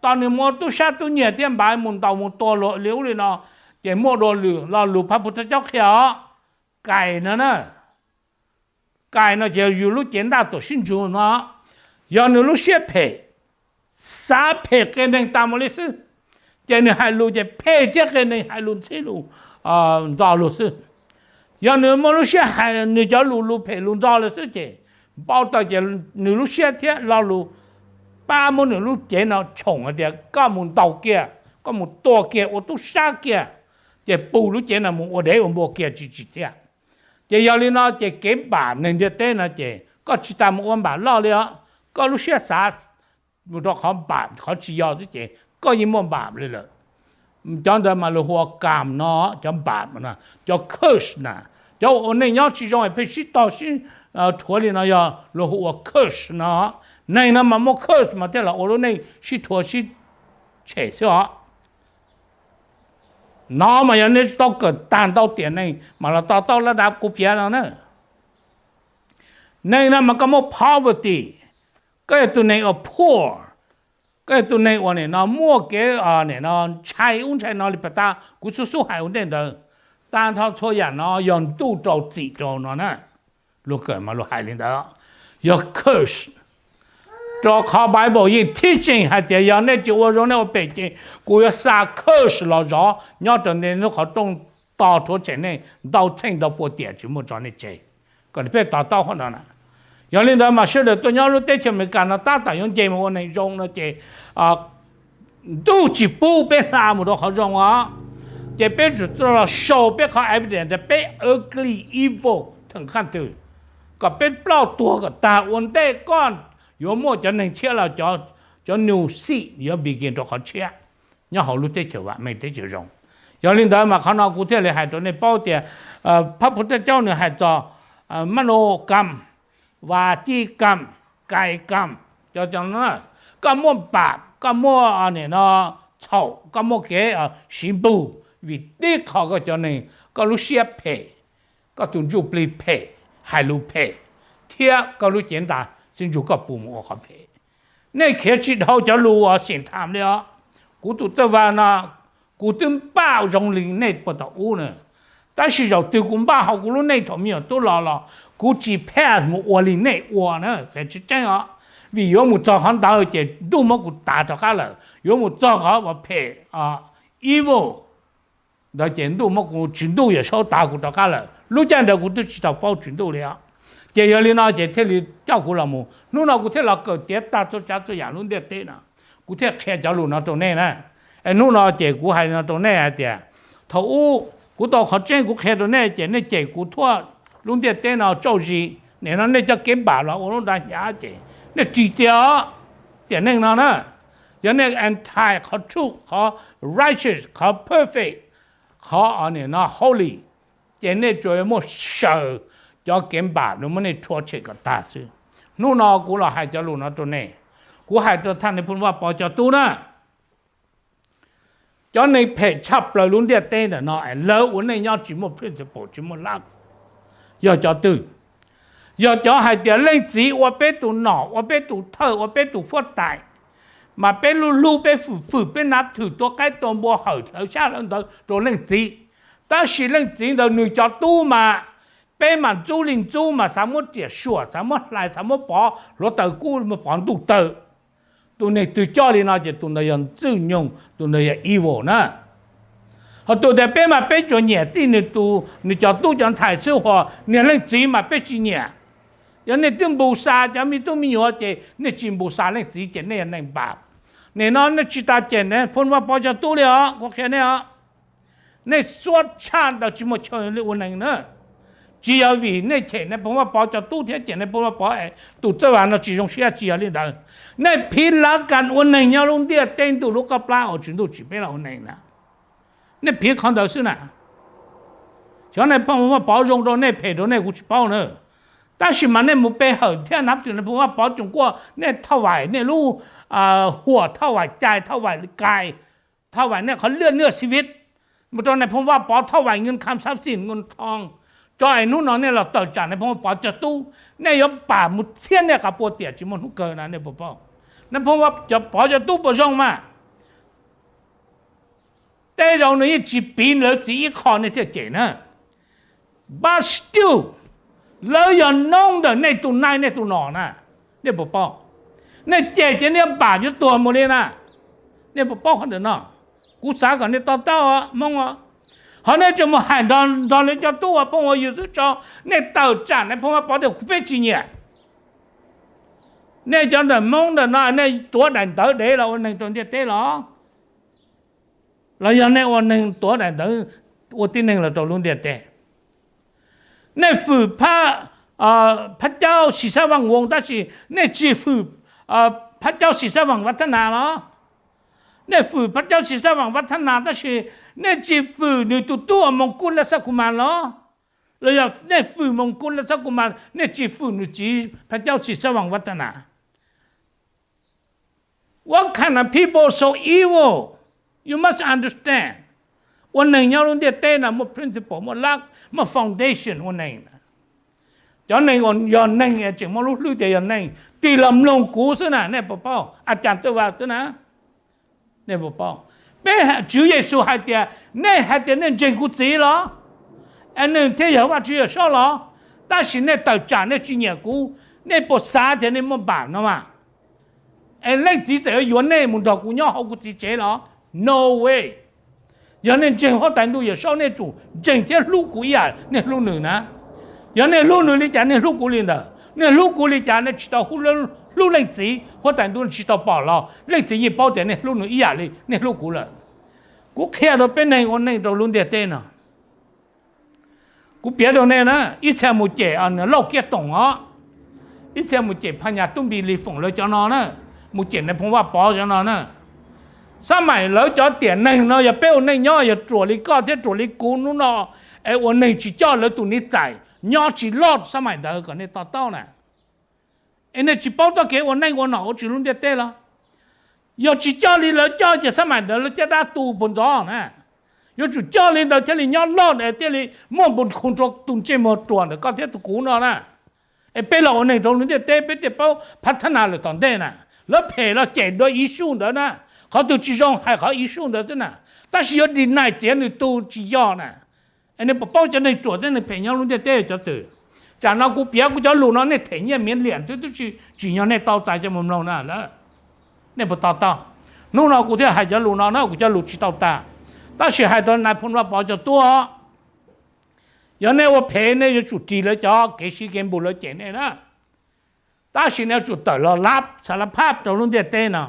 Tos nws mus ua tub sab tub nyiag thiab npaiv mus ntaus mus tua luag li ub li no, ces muaj dua lwm lo lus Phab Phuv Thaj Caub qhia os, kais no na. Kais no ces yus lub cev ntaj tuam sib ntsug no, yog nws lub siab phem, xav phem qias neeg tas mus li xwb, ces nws hais lus ces phem thiab qias neeg, hais lus ntxhib lus ntxo lus xwb. Yog nws muaj lub siab hais nws cov lus lus phem lus ntxo lawm xwb ces npau taws ces nws lub siab thiab lo lus pab muab nws lub cev no tshoom hais tias koj mus ntaus kiag, koj mus tua kiag, ua tub sab kiag, ces pum lub cev no mus ua dev ua npua kiag tsis tsim txiaj. Ces yog li no ces kev npam neeg ntiaj teb no ces koj tsis tas mus ua npam loj li os. Koj lub siab xav mus rau qhov npam qhov tsis yog xwb ces koj yeej muaj npam li lawm. Cov ntawd mas luag hu ua kam no, cov npam no, cov curse na, cov ua neej nyob tsis zoo es pheej sib tog sib rhuav li no yog luag hu ua curse no. Neeg no mas muaj curse mas thiaj los ua lub neej sib rhuav sib tshem xwb os. No mas yog nej tau kawm tag ntau tiam neeg mas los to taub lab dav kuv piav no na. Neeg no mas koj muaj poverty, koj yog tus neeg uas poor, koj yog tus neeg uas nim no muaj kev nim no ntshai ub ntshai no li pas tas kuv xub xub hais ua ntej ntawd. Tag nrho txhua yam no yog ntuj rau txim rau no na. Luag kawm mas luag hais li ntawd, yog curse. Rau qhov Bible yeej teaching hais tias yog nej tsis ua zoo nej ua phem ces kuv yuav xa curse los zov nyob rau nej lub qhov rooj, to rhuav tshem nej ntau txheej ntau pua tiam tsis muaj tso nej tseg. Kom peb to taub qhov no na. Yog li ntawd mas sawv daws tuaj nyob lub teb chaws Amelikas no tab tom yuav nce mus ua neeg zoo no ces ntuj tsis pub peb hla mus rau qhov zoo os. Ces peb tsum tuaj los show peb qhov evidence tias peb ugly evil theem qhaj twg, kom peb ploj tuag kom tag ua ntej koj yuav muaj cov neeg tshiab los cov new seed yuav begin rau qhov tshiab nyob hauv lub teb chaws vam meej teb chaws zoo. Yog li ntawd mas qhov no kuv thiaj li hais rau nej paub tias Phab Phuv Thaj Caub nws hais txog mab no kam, vas cib kam, kais kam, cov cov no, koj muaj npam, koj muaj nim no txhaum, koj muaj kev siv npug, vim tib qho koj cov neeg, koj lub siab phem, koj tus ntsuj plig phem, hais lus phem, thiab koj lub cev ntas sib ntsug koj puas mus ua qhov phem. Nej khiav tsis dhau cov lus uas xyeem tham li os. Kuv tus txawj vag no, kuv twb npaj zoo li nej puag thaum ub na, tab sis zaum twg kuv npaj hauv kuv lub neej thaum me nyuam tub los los kuv tsis pass mus ua li nej ua na, qhia tseeb tseeb os. Vim yuav mus txog qhov ntawd ces ntuj muab kuv tav rov qab lawm, yuav mus txog qhov uas phem, evil ntawd ces ntuj muab kuv, Tswv Ntuj Yawm Saub tav kuv rov qab lawm. Lub caij ntawd kuv twb tsis tau paub Tswv Ntuj li os. Ces yog li no ces thiaj li coj kuv los mus, hnub no kuv thiaj los kawm tiav tag txhua tsav txhua yam lub ntiaj teb no, kuv thiaj qhia cov lus no rau nej na. Es hnub no ces kuv hais no rau nej hais tias, thaum ub kuv tau qhov tseeb kuv qhia rau nej ces nej cem kuv thuaj lub ntiaj teb no tsauj zis, nim no nej coj kev npam los ua lub nra hnyav ces nej ris tiag os. Tiam neej no na, yog nej anti qhov truth, qhov righteous, qhov perfect, qhov nim no holy, ces nej tsuas yuav muaj saws cov kev npam nws muab nej rhuav tshem kom tag xwb. Hnub no kuv los hais cov lus no rau nej, kuv hais rau thaj nej phooj Vaj Pov cov tub na. Cov neeg phem tshaj plaws lub ntiaj teb ntawm no es lawv ua neej nyob tsis muaj principle tsis muaj lab, yog cov twg? Yog cov hais tias leej txiv ua peb tus nom, ua peb tus thawj, ua peb tus fuab tais, mas peb lub hlub peb fwm fwm peb nav thwm tua qaib tua npua hawm hlawv xyab hlawv ntawv rau leej txiv. Tab sis leej txiv ntawd nws cov tub mas peb mas ntxub li ntxub mas xav muab riam suam, xav muab hlais, xav muab pov hluav taws kub, muab pov ntuj taws. Tus neeg twg coj li no ces tus ntawd yog ntxwj nyoog, tus ntawd yog evil na. Ho tus tias peb mas peb tsuas nyiam txij nws cov tub cov ntxhais xwb, ho niag leej txiv mas peb tsis nyiam. Yog nej twb npus xa cov me tub me nyuam ces nej tsis npus xa leej txiv ces nej yog neeg npam. Nim no nej tsis tas cem nej phooj Vaj Pov cov tub li os, kuv qhia nej os. Nej xuab tshaj ntawd tsis muaj chaw li ua neeg na. Tsis yog vim nej cem nej phooj Vaj Pov cov tub thiab cem nej phooj Vaj Pov es tus txawj vag no tsis zoo siab, tsis yog li ntawd. Nej phiv lav kas ua neeg nyob lub ntiaj teb ntuj lub qab plab uas Tswv Ntuj tsim peb los ua neeg na. Nej phiv qhov ntawd xwb na. Xyov nej phooj Vaj Pov zoo rau nej phem rau nej kuv tsis paub na. Tab sis mas nej mus pe hawm thiab nav thwm nej phooj Vaj Pov coom kuaj, nej thauj vaim nej lub huam, thauj vaim cai, thauj vaim kais, thauj vaim nej qhov liaj nuj xi viv mus rau nej phooj Vaj Pov, thauj vaim nws kham xab xim nws thoo, tso es hnub no nej los tawm tsam nej phooj Vaj Pov cov tub, nej yuav pam mus txhiab nej qab pua tiam tsis muaj hnub kawg na nej puas paub? Nej phooj Vaj Pov cov tub puas zoo mas? Tej zaum nws yeej tsis piv lawv txiv ib qho nej thiaj cem na. But still, lawv yog noob ntawm nej tus nai nej tus nom na, nej puas paub? Nej cem ces nej yuav npam yuav tuag mus li na. Nej puas paub qhov ntawm no? Kuv xav kom nej to taub Hmoob os. Ho nej tseem mus hais nrog lawv cov tub uas phooj ua yus xwb tso, nej tawm tsam nej phooj Vaj Pov tias kuv peb tsis nyiam. Nej cov ntawm Hmoob ntawm no nej tuav daim ntawv dev los ua neeg rau ntiaj teb los? Los yog nej ua neeg tuav daim ntawv ua tib neeg los rau lub ntiaj teb? Nej fwm Phab Caub Xis Xab Vaj Voos tab sis nej tsis fwm Phab Caub Xis Xab Vaj Vaj Thab Nas los? Nej fwm Phab Caub Xis Xab Vaj Vaj Thab Nas tab sis nej tsis fwm nws tus tub uas Moos Kub Laj Xab Kus Mas los? Los yog nej fwm Moos Kub Laj Xab Kus Mas nej tsis fwm nws txiv Phab Caub Xis Xab Vaj Vaj Thab Nas? What kind of people so evil? You must understand. Ua neeg nyob lub ntiaj teb no muaj principle, muaj lab, muaj foundation ua neeg. Cov neeg uas yog neeg tseem muaj lub hlwb tias yog neeg, tig los mloog kuv xwb na, nej puas paub? A cas txawj vas xwb na, nej puas paub? Peb, Tswv Yexus hais tias, nej hais tias nej ntseeg kuv Txiv los, es nws thiaj yog Vajtswv Yawm Saub los, tab sis nej tawm tsam nej tsis nyiam kuv, nej puas xav tias nej muaj npam no mas? Es Leej Txiv txawm yuav yuav nej mus nrog kuv nyob hauv kuv Txiv tsev los? No way. Yog nej ntseeg Huab Tais Ntuj Yawm Saub, nej tsum ntseeg thiab hlub kuv ib yam nej hlub nws na. Yog nej hlub nws li cas nej hlub kuv li ntawd. Nej hlub kuv li cas nej tsis tau hlub Leej Txiv, Huab Tais Ntuj tsis tau pom los Leej Txiv yeej paub tias nej hlub nws ib yam li nej hlub kuv lawm. Kuv qhia rau peb neeg ua neej rau lub ntiaj teb no, kuv piav rau nej na, ib txhia mus cem Lauj Kiab Toom os, ib txhia mus cem Phas Nyas Tub Npis Lis Foom lawv cov no na, mus cem Nais Phoo Vaj Pov cov no na. Xab maim lawv cov tiam neeg no yog peb ua neej nyob yog ruam li koj thiab ruam li kuv hnub no, es ua neeg tsis coj lawv tus niv txais, nyob tsis loj xab maim ntawd kom nej to taub na. Es nej tsis paub txoj kev ua neej ua nom ua tswv lub ntiaj teb los? Yog tsis coj li lawv coj ces xab maim ntawd lawv caj dab tu puag ntxov na. Yuav tsum coj li ntawd thiaj li nyob loj es thiaj li muaj npun khu rau tus ntsej muag ruam ntawm koj thiab tus kuv no na. Es peb los ua neeg rau lub ntiaj teb peb thiaj paub phav thab nas lawm tom ntej na. Lawv phem los cem dua Yexus ntawd na, qhov twg tsis zoo hais qhov Yexus ntawd xwb na, tab sis yuav deny txiav nws tug tsis yog na. Es nej puas paub cov neeg ruam thiab neeg phem nyob lub ntiaj teb yog cov twg? Tsam no kuv piav kuv cov lus no nej them nyiaj miv liam twb twb tsis, tsim nyog nej tau txais coj mus mloog na lawm. Nej puas to taub? Hnub no kuv thiaj hais cov lus no na, kuv cov lus tsis tau tas, tab sis hais rau Nais Phoo Vaj Pov cov tub, yog nej ua phem nej yuav tsum ris lawv cov kev sib kev npus lawv cem nej na. Tab sis nej yuav tsum tawm los lab, xas las phaj rau lub ntiaj teb no.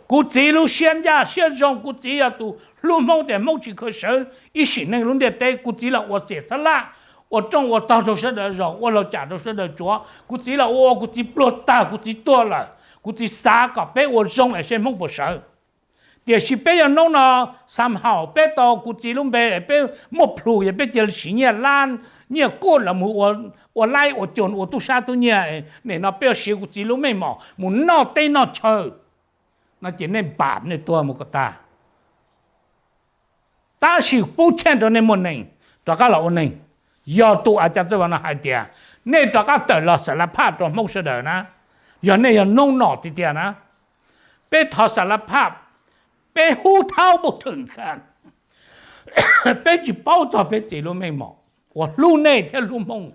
Kuv txiv lub siab ncaj siab zoo, kuv txiv yog tus hlub Hmoob tias Hmoob tsis khaws sawv ib sim neej lub ntiaj teb. Kuv txiv los ua xiam xab laj, ua rooj ua tog rau sawv daws zaum, ua laug cam rau sawv daws tsuav. Kuv txiv los ua, kuv txiv pluag tag, kuv txiv tuag lawm, kuv txiv xav kom peb ua zoo es seb Hmoob puas sawv. Tiam sis peb yog hnub no xam haum peb tau kuv txiv lub npe, peb muaj plhus yog peb cia li siv nyiaj lab, nyiaj kuj los mus ua laib ua coos ua tub sab tub nyiag, nim no peb yuav siv kuv txiv lub meej mom mus noj teb noj chaw no ces nej npam nej tuag mus kom tag. Tab sis pub chance rau nej muaj neeg rov qab los ua neeg. Yog tus a cas txawj vas no hais tias nej rov qab tawm los xas las phaj rau Hmoob sawv daws na, yog nej yog noob nom tiag tiag na, peb thov xas las phaj, peb hub thaub npuj thwm kha, peb tsis paub txog peb txiv lub meej mom uas hlub nej thiab hlub Hmoob,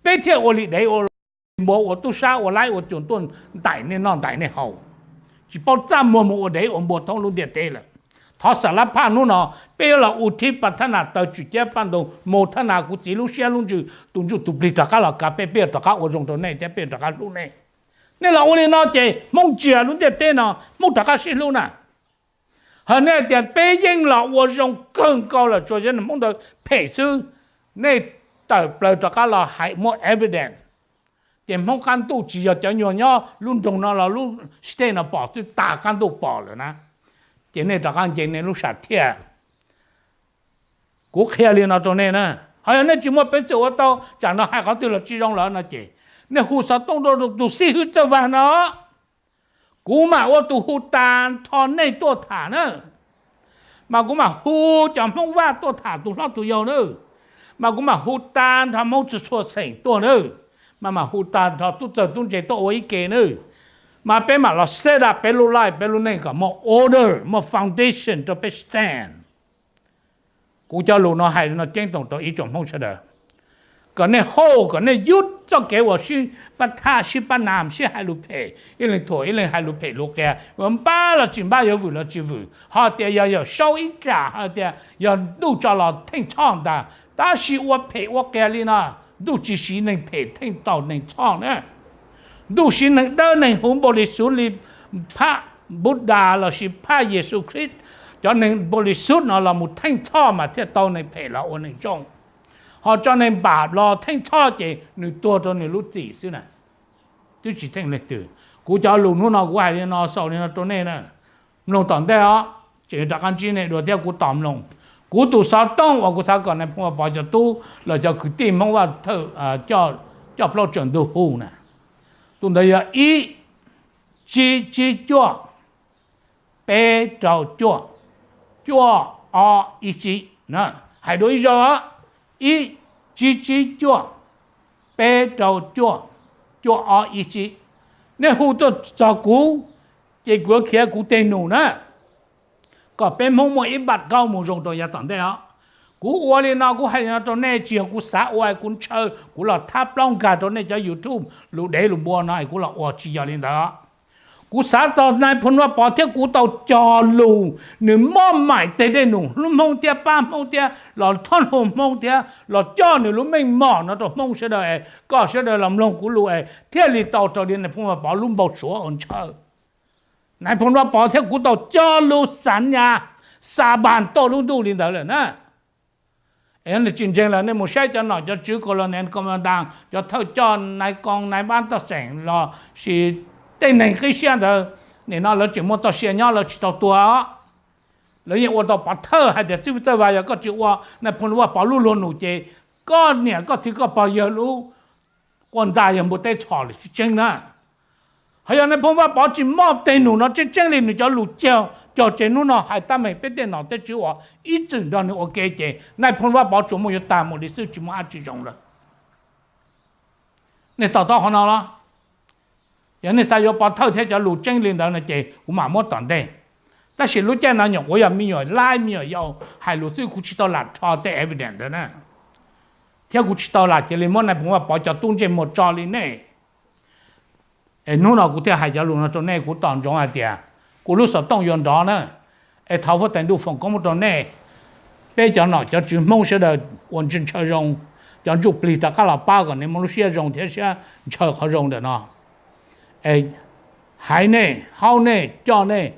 peb thiaj ua li dev ua npua ua tub sab ua laib ua coos tuaj ntaim nej noj ntaim nej haus, tsis paub txaj muag mus ua dev ua npua thoob lub ntiaj teb lawm. Thov xas las phaj hnub no peb yuav los ua thib pas thab nas taw tswm ciab paj ntoos mus thab nas kuv txiv lub siab lub ntsws tus ntsuj tus plig rov qab los kav peb, peb yuav rov qab ua zoo rau nej thiab peb yuav rov qab hlub nej. Nej los ua li no ces Hmoob ntsia lub ntiaj teb no Hmoob rov qab sib hlub na. Hos nej hais tias peb yeej los ua zoo kawg nkaus lawm tsuas yog Hmoob ntawd phem xwb, nej tawm plaws rov qab los hais muaj evidence. Ces Hmoob qab ntuj tsis yog cov nyuag nyob lub nroog no los lub state no pom xwb, tas qab ntuj pom lawm na. Ces nej rov qab nce nej lub sam thiaj. Kuv qhia li no rau nej na, ho yog nej tsis muaj peev xwm ua tau, tsam no hais qhov twg los tsis zoo lawm no ces nej hu xov tooj rau tus xib hwb txawj vag no, kuv mam ua tus hu tas nrho nej tuaj tham na. Mas kuv mam hu cov Hmoob Vaj tuaj tham tus hlob tus yau na. Mas kuv mam hu tas nrho Hmoob txhua txhua xeem tuaj na. Mas mam hu tas nrho tub txawg tub ntse tuaj ua ib ke na. Mas peb mam los set up peb lub life peb lub neej kom muaj order muaj foundation rau peb stand. Kuv cov lus no hais no ceeb toom rau ib tsoom Hmoob sawv daws, kom nej hold, kom nej yub txoj kev uas sib pab thaj sib pab nam sib hais lus phem, ib leeg thuam ib leeg hais lus phem lus qias, yuav npab los tsis npab, yuav vwm los tsis vwm, ho tias yog Yawm Saub ib tsam, ho tias yog Ntuj tso los Theej Txhoj ntag. Tab sis ua phem ua qias li no, Ntuj tsis siv neeg phem theej tau Neeg Txhoj na. Ntuj siv neeg dawb neeg huv npaum li xub li phaj Buddha lossis phaj Yexus Khrist, cov neeg npaum li xub no los mus Theej Txhoj mas thiaj tau neeg phem los ua neeg zoo. Ho tso neeg npam los Theej Txhoj ces nws tuag rau nws lub txim xwb na, twb tsis theej leej twg. Kuv cov lus hnub no kuv hais li no xaus li no rau nej na. Mloog tom ntej os, tseem rov qab ntsib nej dua thiab kuv tos mloog. Kuv tus xov tooj uas kuv xav kom nais phoo Vaj Pov cov tub los cov kwv tij Hmoob Vaj Thawj coj plaub tsaws ntug hu na, tus ntawd yog ib tsib tsib cuaj peb rau cuaj cuaj ob ib tsib. Hais dua ib zaug, ib, tsib tsib cuaj, peb rau cuaj, cuaj ob ib tsib. Nej hu tuaj txog kuv, ces kuv yuav khiav kuv tej num na, kom peb Hmoob muaj ib npaj kaub mus zoo rau yav tom ntej os. Kuv ua li no, kuv hais li no rau nej, tsis yog kuv xav ua, kuv ntshaw kuv los thab plaub nkag rau nej cov YouTube lus dev lus npua no es kuv los ua, tsis yog li ntawd. Kuv xav txog Nais Phoo Vaj Pov thiab kuv tau cog lus, nws mob maim tej dej num hlub Hmoob thiab pab Hmoob thiab los thob hlua Hmoob thiab los coj nws lub meej mom no rau Hmoob sawv daws es kom sawv daws los mloog kuv lus es thiaj li tau raws li Nais Phoo Vaj Pov lub npau suav uas ntshaw. Nais Phoo Vaj Pov thiab kuv tau cog lus xav nyas, xa npas tuaj lub ntuj li ntawd lawm na. Es nws tsis ntseeg lawm nej mus saib cov nom cov tswv Colonel Commandant, cov thawj coj nais koos nais npab toj xeem los sis tej neeg qib siab ntawd, nim no lawv tseem muaj txoj sia nyob, lawv tsis tau tuag. Lawv yeej ua tau pov thawj hais tias Xib Fwb Thawj Vas, yog koj tsis ua Nais Phoo Vaj Pov lub luag num ces koj niam koj txiv koj pog yawg lub quas ntxa yog npua teb txhom lawm tsis tseeb na. Ho yog Nais Phoo Vaj Pov tsis mob tej num no tseeb tseeb li nws cov lus cog tseg hnub no hais tab meeg peb tej nom tej tswv uas ib txwm nrog nws ua ke ces Nais Phoo Vaj Pov tsuas muaj yuav tag mus li xwb, tsis muaj dab tsi zoo lawm. Nej to taub qhov no los? Yog nej xav yuav pov thawj thiab cov lus tseeb li ntawd no ces kuv mam muab tom ntej. Tab sis lub caij no nyuam qhuav yog me nyuam laib me nyuam yaus hais lus xwb, kuv tsis tau lam rho tej evidence ntawd na, thiab kuv tsis tau lam cia li muab Nais Phoo Vaj Pov cov tub ntsej muag tso li nej. Es hnub no kuv thiaj hais cov lus no rau nej, kuv tos ntsoov hais tias kuv lub xov tooj yuav nrov na. Es thov huab tais ntuj foom koob rau nej, peb cov nom cov tswv Hmoob sawv daws uas ntshaw zoo, cov ntsuj plig rov qab los pab kom nej muaj lub siab zoo thiab siab ntshaw qhov zoo ntawm no. Es haiv nej, haub nej, coj nej,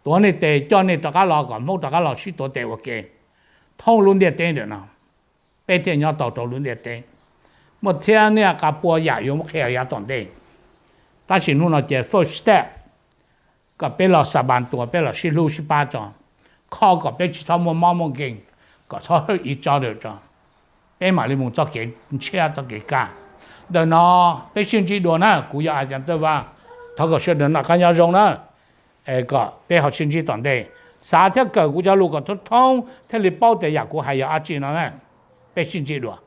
tuav nej tes coj nej rov qab los kom Hmoob rov qab los sib tuav tes ua ke thoob lub ntiaj teb ntawm no, peb thiaj nyob tau rau lub ntiaj teb. Muaj thiab niaj qas pua yam yuav muab qhia yav tom ntej, tab sis hnub no ces first step kom peb los xa npas tuas, peb los sib hlub sib pab tso, kho kom peb tsis txhob muaj mob muaj nkeeg, kom txhob hurt each other tso, peb mam li mus txoj kev ntshiab txoj kev kaj. Ntawm no peb sib ntsib dua na, kuv yog A Xyooj Thawj Vaj, thov kom sawv daws noj qab nyob zoo na, es kom peb ho sib ntsib tom ntej. Xav thiab kawm kuv cov lus kom thoob thoob thiaj li paub tias yam kuv hais yog dab tsi no na. Peb sib ntsib dua.